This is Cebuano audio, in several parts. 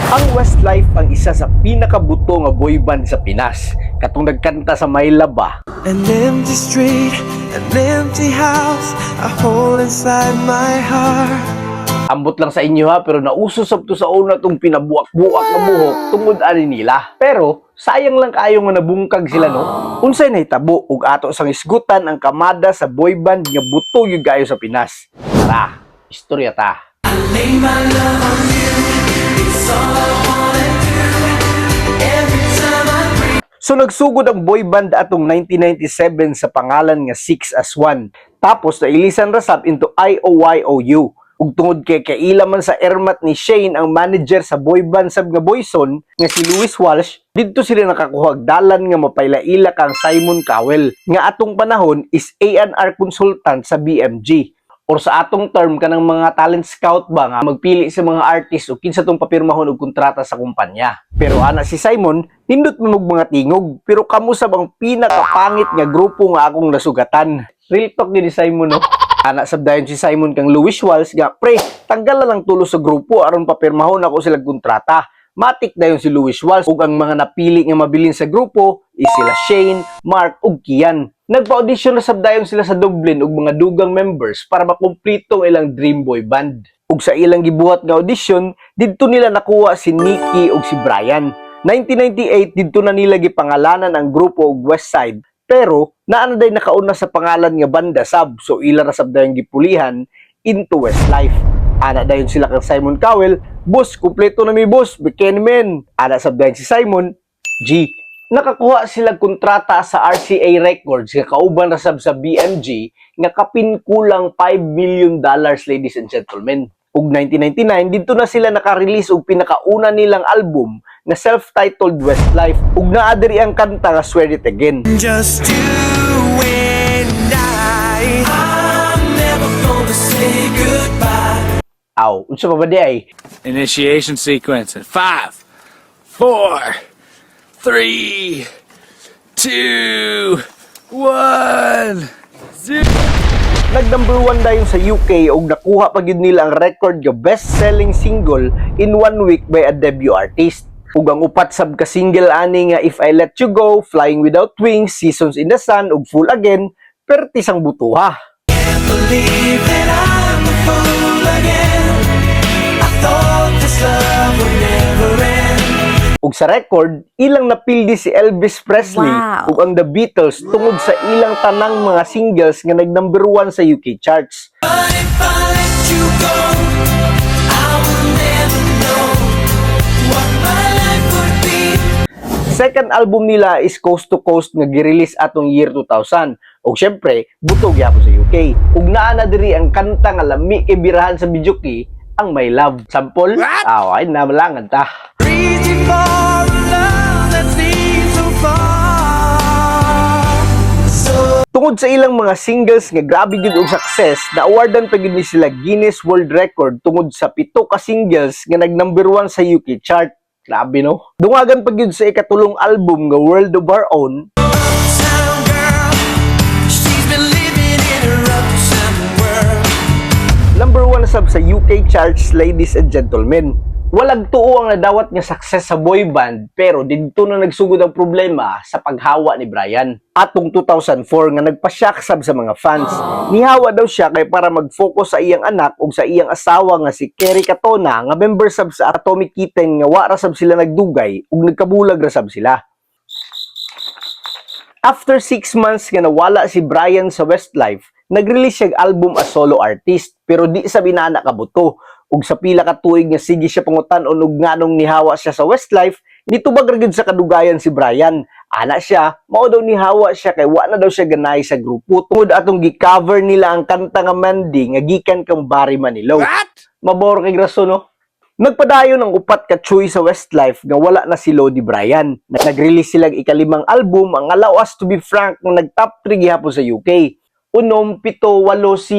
Ang Westlife ang isa sa pinakabuto nga boy band sa Pinas. Katong nagkanta sa Maylab ba? An empty street, an empty house, a hole inside my heart. Ambot lang sa inyo ha, pero nauso sab to sa una tong pinabuak-buak nga buhok tungod ani nila. Pero sayang lang kaayo nga nabungkag sila, no. Unsay nahitabo ug ato sang isgutan ang kamada sa boy band nga buto gyud kaayo sa Pinas? Tara, istorya ta. Lay my love on you, it's all I wanna do. Every time I breathe. So nagsugod ang boy band atong 1997 sa pangalan nga 6 as 1. Tapos nailisan ra sab into IOYOU. Ug tungod kay kaila man sa ermat ni Shane, ang manager sa boy band sab nga Boyzone nga si Louis Walsh, didto sila nakakuha og dalan nga mapailaila kang Simon Cowell nga atong panahon is A&R consultant sa BMG or sa atong term, kanang mga talent scout ba nga magpili sa mga artist o kinsa tong papirmahon og kontrata sa kumpanya. Pero ana si Simon, nindot man og mga tingog, pero kamo sab ang pinakapangit nga grupo nga akong nasugatan. Real talk ni Simon, no. Ana sab dayon si Simon kang Louis Walsh nga, "Pre, tanggal na lang tulo sa grupo aron papirmahon ako sila kontrata." Matik dayon si Louis Walsh ug ang mga napili nga mabilin sa grupo is sila Shane, Mark ug Kian. Nagpa-audition na sab dayon sila sa Dublin og mga dugang members para makumpleto ang ilang dream boy band. Ug sa ilang gibuhat nga audition, didto nila nakuha si Nicky ug si Brian. 1998, didto na nila gipangalanan ang grupo og Westside. Pero naa na day nakauna sa pangalan nga banda sab, so ila ra sab dayon gipulihan into Westlife. Ana dayon sila kang Simon Cowell, "Boss, kumpleto na mi, boss, biken men." Ana sab dayon si Simon, "G." Nakakuha sila kontrata sa RCA Records nga kauban ra sab sa BMG nga kapin kulang $5 million, ladies and gentlemen. Ug 1999, didto na sila naka-release og pinakauna nilang album nga self-titled Westlife ug naa diri ang kanta nga Swear It Again. Just you and I. I'm never gonna say goodbye. Aw, unsa pa ba di ay? Initiation sequence in five, four, three, two, one, zero. Nag number 1 dayon sa UK ug nakuha pa gyud nila ang record nga best-selling single in one week by a debut artist. Ug ang upat sab ka single ani nga If I Let You Go, Flying Without Wings, Seasons in the Sun ug Fool Again, pertis ang butuha. Can't believe that I'm a fool again. I thought this love would never end. Ug sa record, ilang napildi si Elvis Presley ug ang The Beatles tungod sa ilang tanang mga singles nga nag number 1 sa UK charts. But if I let you go, I will never know what my life would be. Second album nila is Coast to Coast nga gi-release atong year 2000. Ug syempre, buto gyapon sa UK. Ug naa na diri ang kanta nga lami kay birahan sa videoke, ang My Love. Sample? Ah, ay namalangan ta. Reaching for a love that seems so far. So Tungod sa ilang mga singles nga grabe gyud og success, na-awardan pa gyud ni sila Guinness World Record tungod sa pito ka singles nga nag number 1 sa UK chart. Grabe, no? Dungagan pa gyud sa ikatulong album nga World of Our Own, Uptown girl, she's been living in her uptown world. Number 1 sab sa UK charts, ladies and gentlemen. Walag tuo ang nadawat nga success sa boy band, pero didto na nagsugod ang problema sa paghawa ni Brian. Atong 2004 nga nagpa-shock sab sa mga fans. Nihawa daw siya kay para mag-focus sa iyang anak ug sa iyang asawa nga si Kerry Katona nga member sab sa Atomic Kitten nga wa ra sab sila nagdugay ug nagkabulag ra sab sila. After 6 months nga nawala si Brian sa Westlife, nag-release siya og album as solo artist, pero di sa binana kabuto. Ug sa pila ka tuig nga sige siya pangutan-on og nganong nihawa siya sa Westlife, nitubag ra gyud sa kadugayan si Brian. Ana siya, mao daw nihawa siya kay wa na daw siya ganahi sa grupo tungod atong gi-cover nila ang kanta nga Mandy nga gikan kang Barry Manilow. What? Mabor kay rason, no? Nagpadayon ang upat ka chuy sa Westlife nga wala na si Lodi Brian. Nag-release sila og ikalimang album, ang Allow Us to Be Frank, nga nag-top 3 gihapon sa UK. 6, 7, 8,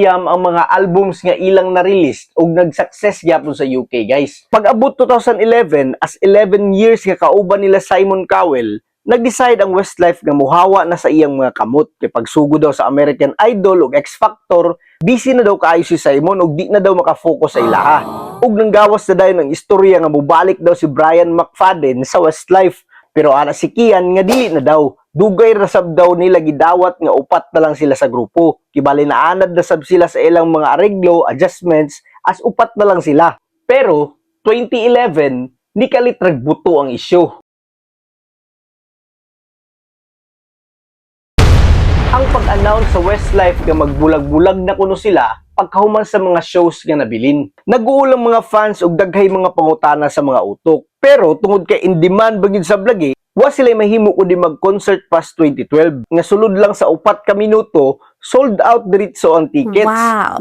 9 ang mga albums nga ilang na-release ug nag-success gihapon sa UK, guys. Pag-abot 2011, as 11 years nga kauban nila Simon Cowell, nag-decide ang Westlife nga muhawa na sa iyang mga kamot kay pagsugod daw sa American Idol ug X Factor, busy na daw kaayo si Simon ug di na daw makafocus sa ilaha. Ug nanggawas na dayon ang istorya nga mubalik daw si Brian McFadden sa Westlife. Pero ana si Kian nga dili na daw. Dugay ra sab daw nila gidawat nga upat na lang sila sa grupo. Kibali na anad na sab sila sa ilang mga areglo, adjustments, as upat na lang sila. Pero 2011, nikalit rag buto ang isyu. Ang pag-announce sa Westlife nga magbulag-bulag na kuno sila pagkahuman sa mga shows nga nabilin. Nag-uul ang mga fans og daghay mga pangutana sa mga utok. Pero tungod kay in demand ba gyud sa lagi, wa sila mahimo kundi mag-concert past 2012 nga sulod lang sa 4 ka minuto, sold out diretso ang tickets.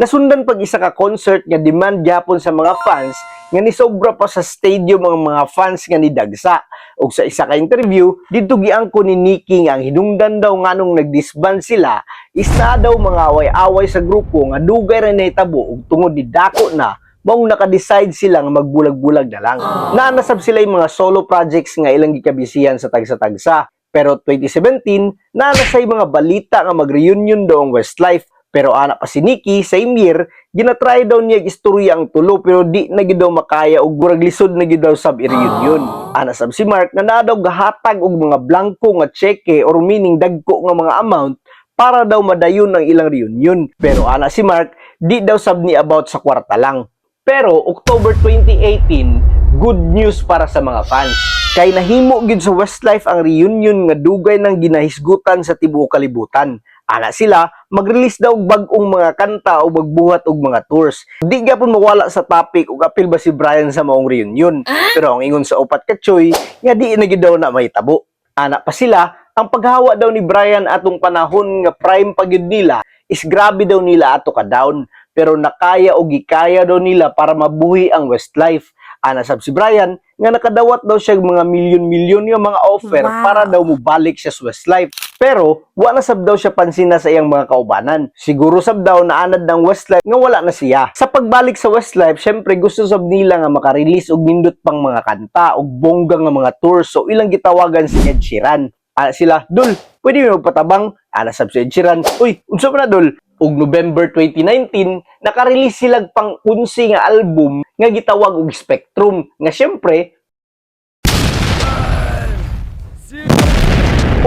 Nasundan pag isa ka concert nga demand gyapon sa mga fans nga nisobra pa sa stadium ang mga fans nga nidagsa. Og sa isa ka interview, didto giangko ni Nicky nga ang hinungdan daw nganong nagdisband sila is naa daw mga away-away sa grupo nga dugay ra nahitabo ug tungod ni dako na maong naka-decide sila nga magbulag-bulag na lang. Naa na sab sila yung mga solo projects nga ilang gikabisihan sa tagsa-tagsa. Pero 2017, naa na say mga balita nga mag-reunion daw ang Westlife. Pero ana pa si Nicky, same year, ginatry daw niya istorya ang tulo pero di na gid daw makaya ug murag lisod na gid daw sab i-reunion. Ana sab si Mark na naa daw gahatag og mga blanco nga cheque or meaning dagko nga mga amount para daw madayon ang ilang reunion. Pero ana si Mark, di daw sab ni about sa kwarta lang. Pero October 2018, good news para sa mga fans. Kay nahimo gid sa Westlife ang reunion nga dugay nang ginahisgutan sa tibuok kalibutan. Ana sila, mag-release daw og bag-ong mga kanta o magbuhat og mga tours. Di gyapon mawala sa topic ug apil ba si Brian sa maong reunion. Pero ang ingon sa upat ka tsoy, nga di na gid daw na mahitabo. Ana pa sila, ang paghawa daw ni Brian atong panahon nga prime pa gyud nila is grabe daw nila ato ka down. Pero nakaya o gikaya daw nila para mabuhi ang Westlife. Ana sab si Brian nga nakadawat daw siya og mga milyon-milyon nga mga offer para daw mobalik siya sa Westlife. Pero wa na sab daw siya pansina sa iyang mga kaubanan. Siguro sab daw naanad ng Westlife nga wala na siya. Sa pagbalik sa Westlife, syempre gusto sab nila nga maka-release og nindot pang mga kanta og bongga nga mga tours. So ilang gitawagan si Ed Sheeran. Ana sila, "Dul, pwede mo magpatabang?" Ana sab si Ed Sheeran, "Uy, unsa man na, dul?" Ug November 2019, naka-release sila pang 11 nga album nga gitawag og Spectrum nga syempre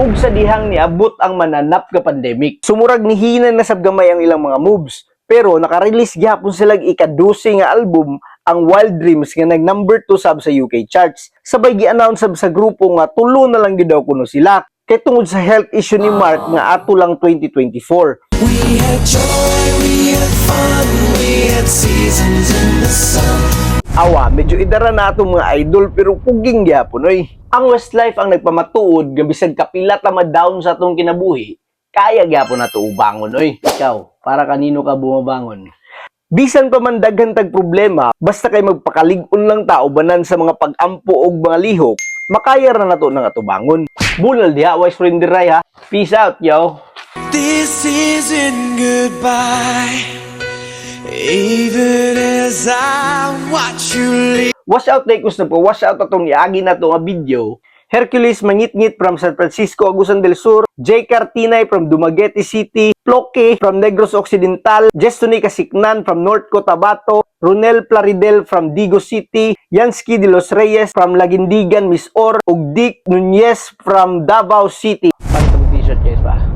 ug sa dihang niabot ang mananap nga pandemic. So murag nihina na sab gamay ang ilang mga moves. Pero naka-release gihapon sila ika-12 nga album, ang Wild Dreams, nga nag number 2 sab sa UK charts. Sabay gi-announce sab sa grupo nga tulo na lang gyud daw kuno sila kay tungod sa health issue ni Mark nga ato lang 2024. We had joy, we had fun, we had seasons in the sun. Awa, medyo idara na atong mga idol pero puging gyapon oy. Ang Westlife ang nagpamatuod nga bisag kapila ta ma-down sa atong kinabuhi, kaya gyapon nato ubangon oy. Ikaw, para kanino ka bumabangon? Bisan pa man daghan tag problema, basta kay magpakalig-on lang ta ubanan sa mga pag-ampo og mga lihok, makaya ra nato nang atubangon. Bunal diha, wise friend ray ha. Peace out, yo. This isn't goodbye. Even as I watch you leave. Wash out na ikus na po, wash out atong iagi na to nga video. Hercules Mangitngit from San Francisco, Agusan del Sur, J. Cartinay from Dumaguete City, Ploque from Negros Occidental, Gestony Kasiknan from North Cotabato, Ronel Plaridel from Digos City, Yansky de los Reyes from Lagindigan, Misor, ug Dick Nunez from Davao City. Palit mo t-shirt, guys, ba?